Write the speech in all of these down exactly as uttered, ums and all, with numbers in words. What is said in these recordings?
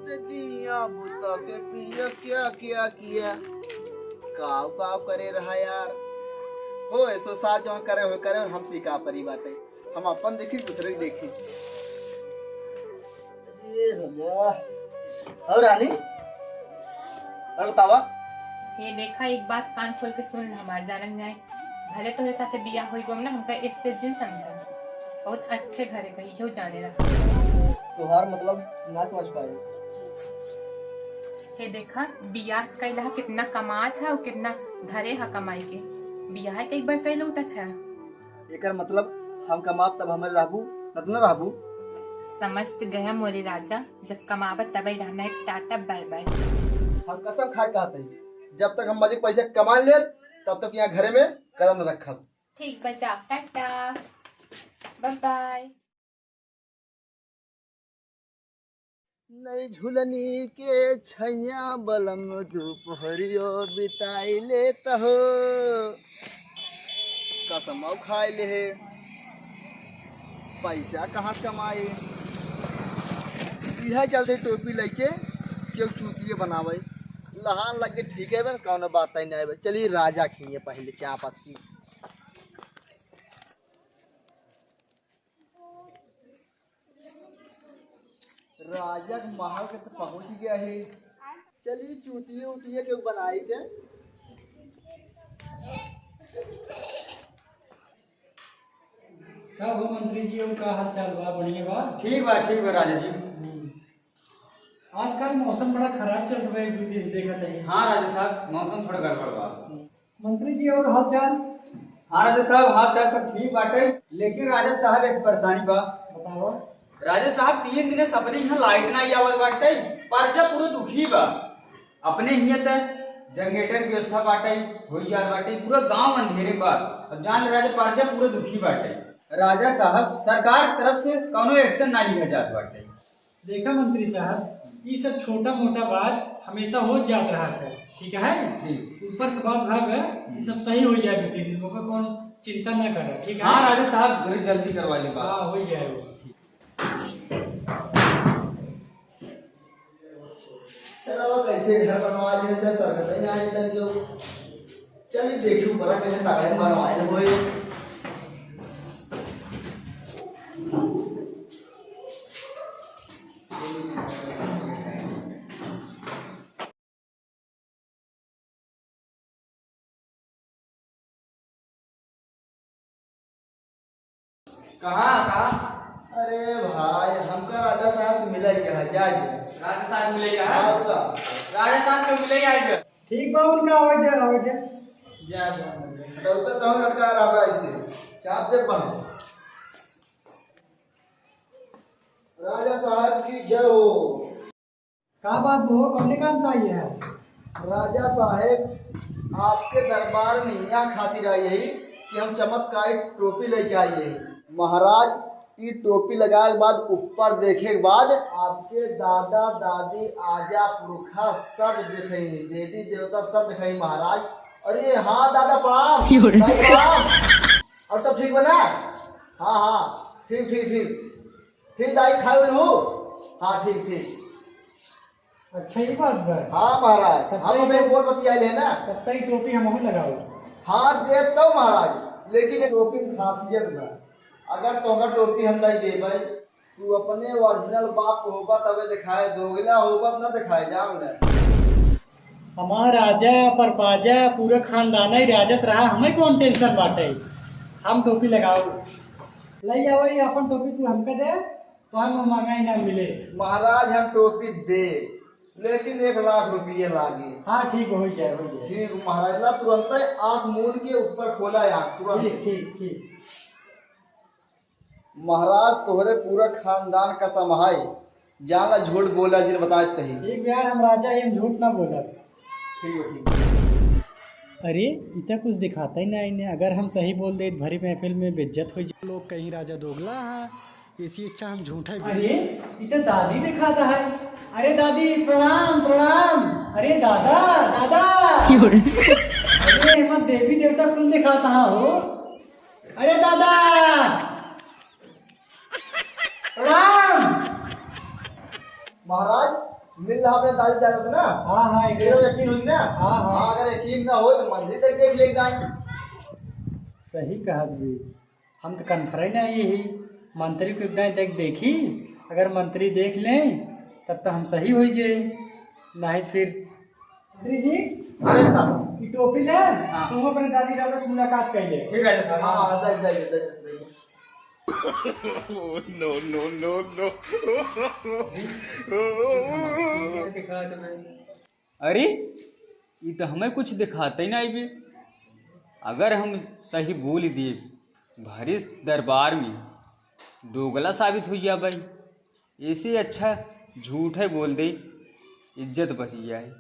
जिया बुता के पिया क्या क्या किया, काव काव करे रहा यार। हो ऐसो सार जौन करे हो करे, हमसे का परी बाटे, हम अपन देखी दूसरे के देखी। अरे रजा। और रानी, और बतावा। ये देखा, एक बात कान खोल के सुन ले, हमार जानन जाए, भले तोहरे साथे बियाह होई गो ना, हमका इज्जत जिन समझा, बहुत अच्छे घरे कही, यो जाने रहा। तोहार मतलब ना समझ पाए। हे देखा, बियाह कैला कितना कमात है और कितना धरे है कमाई के, बियाह के एक बार कैले उठत है। एकर मतलब हम कमाब तब हमरे रहबू, न त न रहबू। समझ त गया मोरे राजा, जब कमाबत तबे रहना है, टाटा बाय बाय। हम कसम खा के कहत हई, जब तक हम मजे के पैसा कमा लेब, तब तक यहाँ घरे में कदम न रखब। ठीक बा, जा, टाटा, बाय बाय। नई झुलनी के छैया बलम दुपहरियो बिताई लेत हो। कसमौ खाए ले हे, पैसा कहाँ से कमाए? इहे चलते टोपी लइके केहू चूतिए बनावे। लहान लग के ठीक है बे, कौनो बात ही नहीं बे। चली राजा खिए पहले चाय पत्ती। राजा के महल के तो पहुंच गया है। चली चूतिए उतिए के बनाई के। का हो मंत्री जी, और का हाल चाल बा? बढ़िया बा? ठीक बा, ठीक बा राजा जी। आजकल मौसम बड़ा खराब चलत बा, एक दो दिन से देखत हई। हाँ राजा साहब, मौसम थोड़ा गड़बड़ बा। मंत्री जी, और हाल चाल? हाँ राजा साहब, हाल चाल सब ठीक बाटे, लेकिन राजा साहब एक परेशानी बा। बताओ। राजा साहब, तीन दिन से अपने यहाँ लाइट ना आवत बाटे, परजा पूरा दुखी बा। अपने हियाँ त जनरेटर के व्यवस्था बाटे, होई जात बाटे, पूरा गांव अंधेरे बा। अब जान ले राजा, परजा पूरा दुखी बाटे। राजा साहब, सरकार की तरफ से कौनो action ना लिया जात बाटे। देखा मंत्री साहब, ई सब छोटा मोटा बात हमेशा होत जात रहत है, ठीक है? जी। ऊपर से बात भा गए, ई सब सही हो जाए दो तीन दिन, ओकर कौन चिंता ना करे, ठीक है? हाँ राजा साहब, जरा जल्दी करवा दे बात। हाँ, हो जाए वो। चलो, कैसे घर बनवा दे से सरकत है, यहाँ इधर जो चली देखी ऊपर कैसे तगड़े बनवाए होए। कहाँ, कहाँ? अरे भाई, हमका राजा साहब से मिले के है, जाए दे। राजा साहब मिले के है? हाँ, का? राजा साहब से मिले के आए थे। ठीक बा, उनका आवे दे, आवे दे। जाए दे। तो ऊपर कौन लटका रहा भाई से? चाप दे पाऊँ। राजा साहब की जय हो। का बात बो, कौने काम से आई है? राजा साहेब, आपके दरबार में यहाँ खातिर आई है कि हम चमत्कारी टोपी लेके आई है। महाराज, ई टोपी लगाए के बाद, ऊपर देखे के बाद, आपके दादा, दादी, आजा, पुरखा सब दिखाई, देवी देवता सब दिखाई महाराज। अरे हाँ दादा प्रणाम, क्यों रे? भाई प्रणाम। और सब ठीक बा ना? हाँ, हाँ, ठीक, ठीक, ठीक। ठीक दाई, खाए हो? हाँ, ठीक, ठीक। अच्छा, ई बात बा। हाँ महाराज, तब हम तो अबे ई बोल बतियाइल है ना। तब तो ई टोपी हमहू लगाओ। हाँ, दे तो महाराज, लेकिन ये टोपी में खासियत बा। अगर तोहका टोपी हम नहीं देबै, तू अपने original बाप को होबा तबे दिखाए, दोगला होबा त ना दिखाए, जान ले। हमार राजा, परपाजा, पूरा खानदान ही राजत रहा, हमें कौन tension बाटे? हम टोपी लगाओ। लई आवा, ई अपन टोपी तू हमका दे, तो हम महंगाई ना मिले। महाराज, हम टोपी दे, लेकिन एक लाख रुपये लागे। हाँ, ठीक, हो जाए, हो जाए। ठीक महाराज, ला तुरंत आँख मूंद के ऊपर खोला आँख, तुरंत। ठीक, ठीक, ठीक। महाराज, तोहरे पूरा खानदान कसम है, जान ला झूठ बोला जिन बताए तही। ठीक बा यार, हम राजा ही, हम झूठ ना बोलब। ठीक बा, ठीक बा। अरे, इतना कुछ दिखाता ही ना इन्हें, अगर हम सही बोल दे, भरी महफिल में बेइज्जत हो जाए। लोग कहीं राजा दोगला है, इसी अच्छा हम झूठा ही बोल। अरे, इतना दादी दिखाता है। अरे दादी, प्रणाम, प्रणाम। अरे दादा, दादा। क्यों रे? अरे, हम देवी देवता कुल दिखाता है हो। अरे दादा! प्रणाम। महाराज, मिल रहा अपने दादी दादा से ना। हाँ, हाँ, एकदम। एकदम यकीन हुई ना? हाँ, हाँ। हाँ, अगर यकीन ना हो तो मंत्री तक देख ले जाए। सही कहा जी, हम तो कन्फर्म नहीं ही, मंत्री को एकदम तक देखी, अगर मंत्री देख लें तब तो हम सही हो गए, नहीं फिर। मंत्री जी। अरे साहब। ये टोपी ले, हाँ। तुम अपने दादी दादा से मुलाकात कर ले। ठीक है साहब। हाँ, हाँ, दे, दे, दे, दे, दे। No, no, no, no। अरे, ई तो हमें कुछ दिखाते ही नहीं बे। अगर हम सही बोल दिए भरिस दरबार में, दोगला साबित हो गया भाई। ऐसे अच्छा झूठ है बोल दे, इज्जत बच जाए।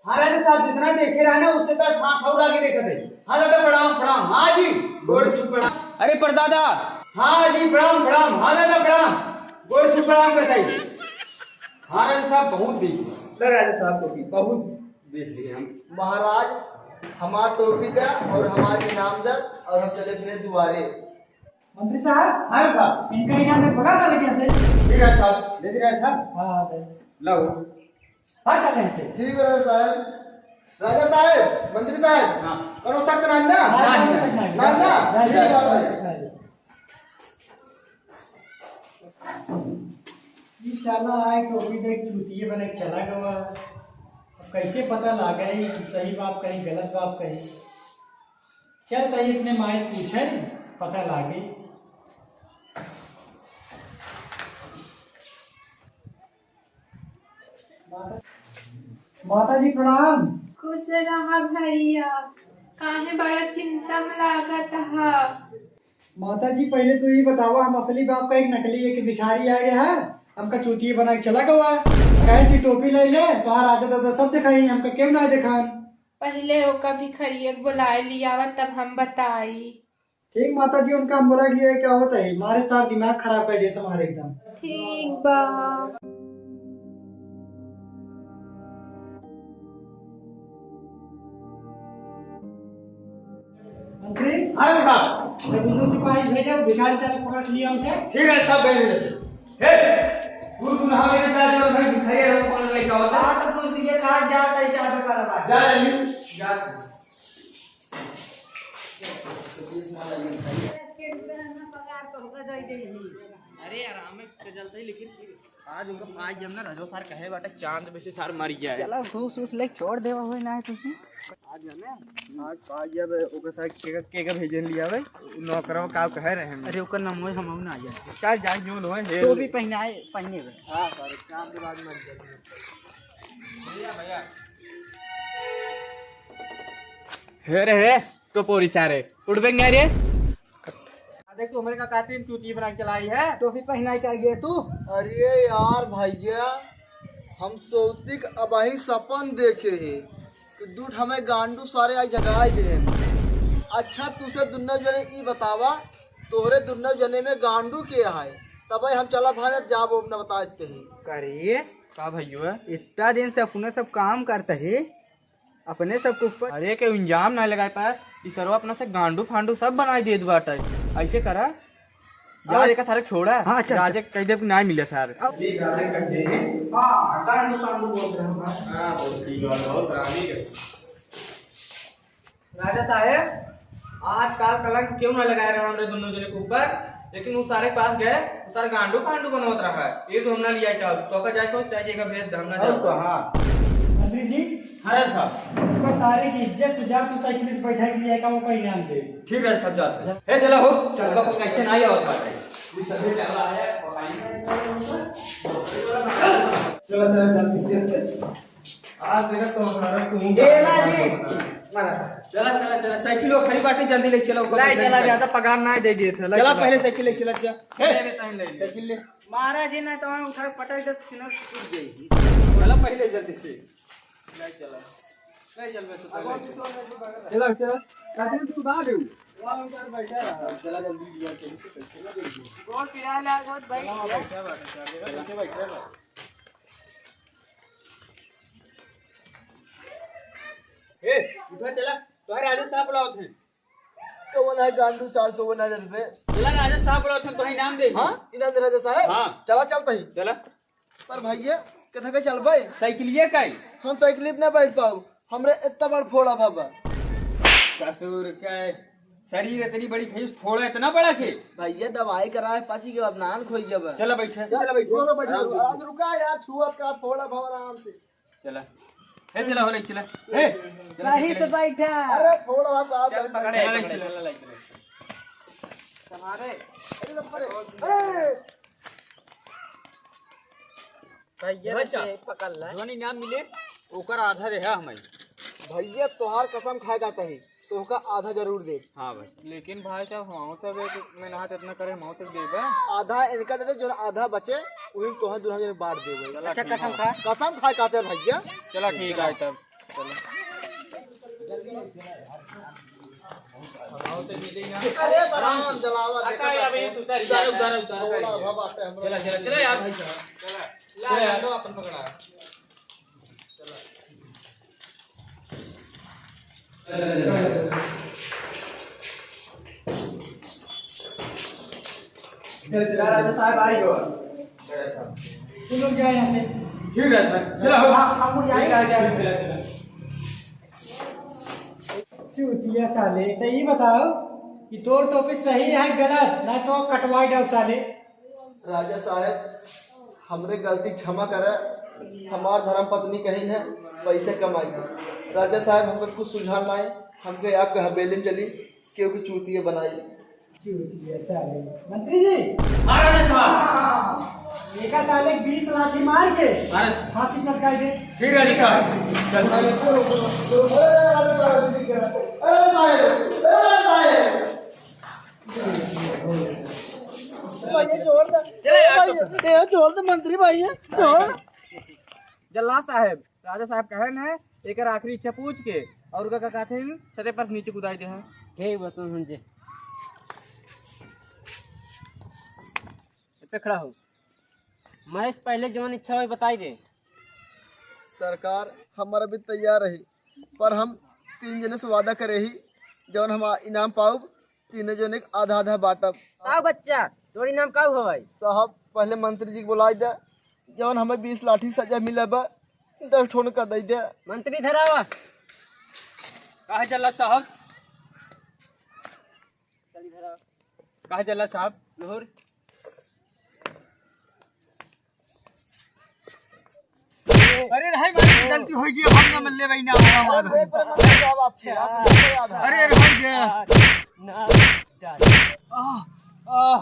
हाँ राजा साहब, जितना देखे रहे ना, उससे दस हाथ और आगे देखत है। हाँ दादा, प्रणाम, प्रणाम। हाँ जी, गोड़ छू प्रणाम। अरे परदादा। हाँ जी, प्रणाम, प्रणाम। हाँ दादा, प्रणाम। गोड़ छू प्रणाम करत है। हाँ राजा साहब, बहुत देख लिया। ले राजा साहब को भी बहुत देख लिए हम। महाराज, हमार टोपी दा और हमार इनाम दा और हम चले अपने दुआरे। मंत्री साहब। हाँ साहब। इनका इनाम दे, पकड़ साले कैसे? ठीक है साहब। दे दे राजा साहब। हाँ, हाँ, दे। लो। हाँ, चल रहे से। ठीक है राजा साहब। राजा साहब, मंत्री साहब, हाँ। कौनो शक ना, ना? हाँ, ना, कौनो शक ना। ना, ना? ना, ठीक है ना, राजा साहब। ना। ई साला आए टोपी देख चूतिए बने चला गवा। अब कैसे पता लागे कि सही बाप कही, गलत बाप कही? चल तई अपने माई से पूछे, पता लागे। माता जी प्रणाम। खुश रहा भैया, काहे बड़ा चिंता में लागत ह? माता जी, पहले तू ये बतावा, हम असली बाप का एक नकली, एक भिखारी आ गया है, हमका चूतिया बना के चला गवा। कहे सी टोपी ले ले, तोहार राजा दादा सब दिखाई, हमका क्यों ना दिखान? पहले ओका भिखरिया के बुलाए लियावा, तब हम बताई। ठीक माता जी, उनका हम बोला कि ये क्या होता है, हमारे साथ दिमाग खराब कर दिया हमारे एकदम। ठीक बा। मंत्री, अरे साहब। ये दुनों सिपाही भेजे, भिखारी साहब पकड़ लिया उनके। ठीक है, सब भेज देते। हे, तू, तू नहा लेके जा, जो भाई भिखारी है, वो कौन लेके आवता है? हाँ, तो सुन, ये खा जाता है, चार पे पड़ा बात। जा, जा, जा। जा। अरे यार, हमें तो जलता ही, लेकिन आज उनका पाई जब ना रजो सार कहे बाटे, चांद में से सार मर गया है। चला, घूस उस ले छोड़ देवा होई ना है तुझे। आज जाने, आज पाई जब ओकर साथ केका, केका भेजन लिया भाई, नौकरवा का कहे रहे हैं। अरे, ओकर नाम होई, हम ना जाए। चल, जाए, जो होई, हे। टोपी पहनाए, पहने हुए। हाँ, सारे काम के बाद मर जाए। भैया, भैया। हे रे, हे। तो पोरी सारे, उठबे नहीं रे। आ देख, तू हमरे का कातिल चूती बना के चलाई है। टोपी पहनाई के आ गया तू। अरे यार भैया, हम सौतिक अबही सपन देखे हे कि दूठ हमें गांडू सारे आई जगाई दे। अच्छा, तुसे दुन्नो जने ई बतावा, तोहरे दुन्नो जने में गांडू के है? तब हम चला भाई जाब अपना बता देते हैं। करे का भैया, इतना दिन से अपने सब काम करते हैं, अपने सब के ऊपर। अरे, के इंजाम ना लगाए पाए, ई सरवा अपना से गांडू फांडू सब बनाई देत बाटे। ऐसे करा, जा और एका सारे छोड़ा। हाँ, चल, राजे चल। कह दे कि ना मिले सारे। अब चलिए, राजे कह दे। हाँ, गांडू फांडू बोल रहे हैं। हाँ, बहुत ठीक बात, बहुत रानी के। राजा साहेब, आजकल कलंक क्यों ना लगाए रहा हमरे दोनों जने के ऊपर, लेकिन उस सारे के पास गए, उस सारे गांडू फांडू बनवत रहा है। ये तो हम ना लिया चाहो, तो का जाए को चाहिए का भेद हम ना और जाओ। तो हाँ। मंत्री जी, हाँ साहब। तो सारे की इज्जत से जा, तू साइकिल से बैठा के लिया का वो कहीं ना दे। ठीक है, सब जाते हैं। हे, चला हो, चला। तो कैसे ना आया होता है? ये सभी चला है, पकाई नहीं है। चला, चला, जल्दी से। आज देखा तो हमारा तू ए, ला जी। मारा। चला, चला, चला, साइकिल वो खड़ी बाटे, जल्दी ले चलो, लाई, चला, ज्यादा पगार ना दे दिए थे, लाई, चला, चला। पहले साइकिल ले चला, जा। हे, पहले टाइम ले ले। साइकिल ले। महाराज जी, ना तो वहाँ उठा के पटक दे, सिनर टूट जाएगी। चला, पहले जल्दी से। ले चला। ले चल, मैं सुता अब ले। चला, चला। काहे तू बाहर हो? वहाँ उधर बैठा है। चला, जल्दी दिया, चल, पैसे ना दे दिए। बहुत किराया लगा, बहुत भाई। हाँ, बैठा, बैठा, बैठा, बैठा, बैठा। ए, उधर चला, तोहरे राजा साहब बुलावत हैं। कौन है गांडू सार से वो ना जलबे? चला, राजा साहब बुलावत हैं, तोहे इनाम दे। हाँ, इनाम दे राजा साहब। हाँ। चला, चलता ही। चला। पर भैया, कथा के चलबे? साइकिलिया का है? हम साइकिल पे ना बैठ पाऊ, हमरे इतना बड़ फोड़ा बाबा। ससुर का शरीर इतनी बड़ी खीस, फोड़ा इतना बड़ा के? भैया दवाई कराए पाची के अब नान खोई गया बा। चला बैठे, चला बैठे। चलो बैठो, आज रुका यार, छुअत का फोड़ा बाबा आराम से। चला। हे चला, हो ले, चला। हे, चला, सही से चला। बैठा। अरे, थोड़ा बात चल, पकड़े, चला, पकड़े, चला। चला, चला। तुम्हारे। अरे, बाप रे। अरे। भैया, भैया, से पकड़ ले। जौन इनाम मिले, ओकर आधा देहा हमें। भैया, तोहार कसम खाए जाता है। तोहका आधा जरूर देब। हाँ भाई। लेकिन भाई साहब, हमहू सब एक मेहनत इतना करे, हमहू सब देबे। आधा इनका दे दे, जो आधा बचे, वही तोहर दुल्हन जने बांट देबे। चला अच्छा, ठीक कसम है। खा। कसम खाए खाते हैं भैया। चला ठीक है तब। चलो। अरे राम जलावा, अच्छा, देखा अभी तो उतर जा। उतारो, उतारो, उतारो। थोड़ा हवा बाटे हमरा। चला, चला, चला यार भाई साहब। चला, ला, चला यार। ला, अपन पकड़ा। राजा साहब, आई हो। तुम लोग जाए यहाँ से। ठीक है सर, चलो। हाँ, हम लोग जाए। ठीक है, चलो, चलो। चूतिया साले, तो ये बताओ कि तोर टोपी सही है गलत, ना तो कटवाई डाल साले। राजा साहब, हमरे गलती क्षमा करे, हमार धर्म पत्नी कहीं है पैसे कमाई के। राजा साहब, हमके कुछ सुझाव ना आए, हमके आपके हवेली में चली, क्योंकि चूतिया बनाई। चूतिया साले। मंत्री जी। हाँ, राजा साहब। एका साले बीस लाठी मार के अरे। फांसी लटकाई दे। ठीक है, राजा साहब। चल। अरे, अरे, अरे, भैया, छोड़ दे। चले यार, भैया, तो। ए, छोड़ दे, मंत्री भैया, छोड़। जल्लाद साहब, राजा साहब कहन है, एकर आखिरी इच्छा पूछ के, और का, का कहते हैं, छते पर से नीचे कुदाई दे हैं। ठीक बा, तुम समझे। इत्ते खड़ा हो। महेश, पहले जवन इच्छा होई, बताई दे। सरकार, हमारा भी तैयार रही, पर हम तीन जने से वादा करे ही, जवन हम इनाम पाउब, तीनों जने के आधा आधा बांटब। का बच्चा, तोर इनाम का हो भाई? साहब, पहले मंत्री जी के बुलाई दे, जवन हमें बीस लाठी सजा मिला बा, दस ठोन का दे दे। मंत्री धरावा। काहे जल्लाद साहब? काहे जल्लाद साहब? नहुर। अरे नहीं भाई, गलती हो गई, हम ना मल्ले भाई ना, हमारा अरे, एक बार मंत्री साहब आपसे, आप मुझे याद है। अरे, अरे भाई, ये। ना, डाल। आह, आह,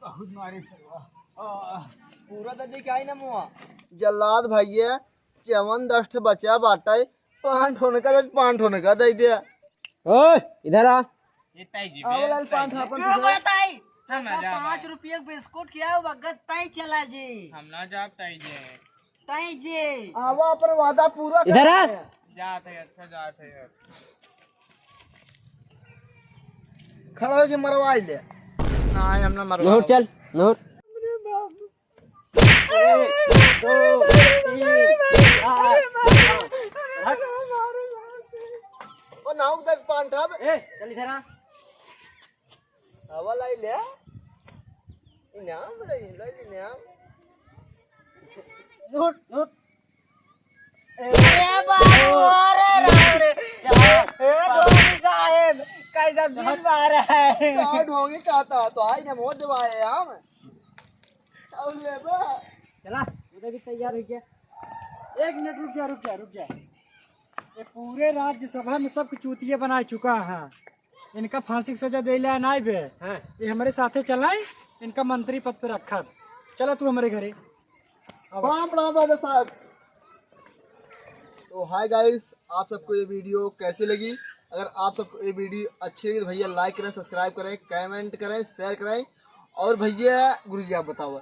बहुत मारे सरवा। आह। पूरा तो जी का ही ना मुआ। जल्लाद भैया, चवन दस ठे बचा बाटे, पाँच ठोन का दे, पाँच ठोन का दे दे। ओए, इधर आ। ये ताई जी, आओ बे, लाल ताई पान जी। अपन क्यों तुझे? बताई? हम ना जाब। पाँच रुपये के बिस्कुट खियाओ, बगत ताई चला जी। हम ना जाब ताई जी। ताई जी। आवा अपन वादा पूरा इधर आ। कर। जात है, अच्छा जात है यार। खड़ा होके मरवाई ले। ना, हम ना मरवाओ। नहुर चल, नहुर। एक, दो, तीन, चार, पाँच। हट। ओ नाऊ दस पान ठाब। ए, चल इधर आ। आवा लाई ले। इनाम लाई, लाई ले इनाम। नोट, नोट। अरे बाबू, अरे राम रे। ए, ढोंगी साहेब, कैसा बिल मारा है? का ढोंगी चाहता? तो आई ना मोद देवाए हम। अब ले बा। चला, उधर भी तैयार हो गया। एक मिनट रुक जा, रुक जा, रुक जा। ये पूरे राज्यसभा में सबके चूतिया बना चुका है। इनका फांसी की सजा देला नाई बे। हाँ। ये हमरे साथे चलाए, इनका मंत्री पद पे रखा। चला तू हमरे घरे। प्रणाम, प्रणाम राजा साहब। तो हाय गाइस, आप सबको ये वीडियो कैसे लगी? अगर आप सबको ये वीडियो अच्छी लगी तो भैया लाइक करें, सब्सक्राइब करें, कमेंट करें, शेयर करें। और भैया गुरु जी आप बताओ।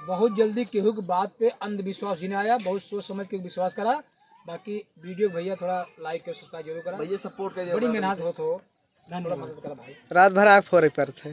बहुत जल्दी केहू के बात पे अंधविश्वास ही ना आया, बहुत सोच समझ के विश्वास करा। बाकी वीडियो भैया थोड़ा लाइक और सब्सक्राइब जरूर करा। भैया सपोर्ट कर दिया बड़ी करा मेहनत भैया। होत हो। धन्यवाद। थोड़ा मदद करा भाई। रात भर आँख फोरे पड़त है।